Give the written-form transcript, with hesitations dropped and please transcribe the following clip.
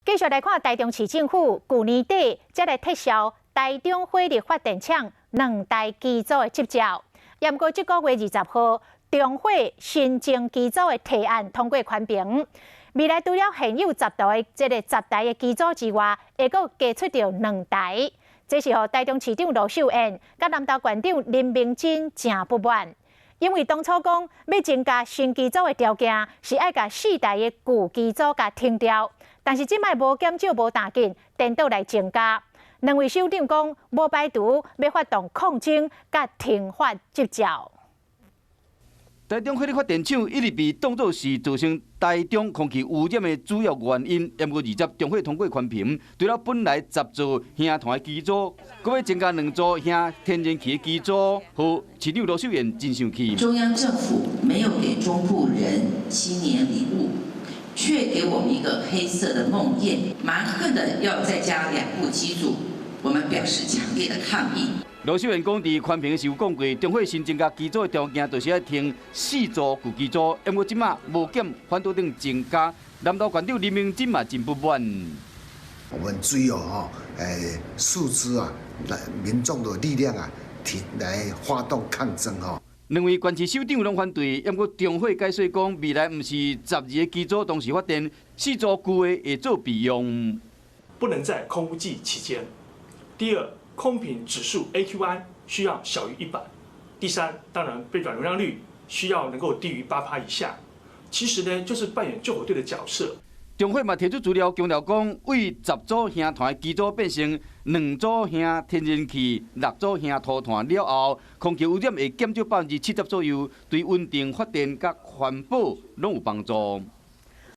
繼續來看台中市政府舊年底才來撤銷台中火力發電廠兩台機組的執照，毋過這個月20號，中火新增機組的提案通過環評。未來除了現有十台這个10台的機組之外，會閣加出著兩台。這是予台中市長盧秀燕佮南投縣長林明珍誠不滿，因為當初講欲增加新機組的條件是愛共四台的舊機組共停掉，但是這擺無減少無打緊，顛倒來增加。兩位首長講無排除欲發動抗爭佮停發執照。台中火力發電廠一直被當作是造成台中空氣污染的主要原因。毋過20中火通過環評，除了本來十座燃炭的機組，閣欲增加兩組燃天然氣的機組，予市長盧秀燕真生氣。中央政府沒有給中部人新年禮物，卻給我們一個黑色的夢魘，蠻橫的要再加兩部機組，我們表示強烈的抗議。盧秀燕講，佇環評時有講過，中火新增加機組的條件，就是愛停四組舊機組，毋過這馬無減，反倒轉增加。南投縣長林明珍嘛真不滿。我們只有吼，數字啊，來民眾的力量啊，提來發動抗爭吼。兩位縣市首長攏反對，毋過中火解說講，未來毋是12個機組同時發電，四組舊的會做備用。不能在空污季期間。第二，空品指數 AQI 需要小於100。第三，當然備轉容量率需要能夠低於8趴以下。其實呢，就是扮演救火隊的角色。中火嘛提出資料強調講，為十組燃炭的機組變成兩組燃天然氣、六組燃塗炭了後，空氣污染會減少70%左右，對穩定發電佮環保攏有幫助。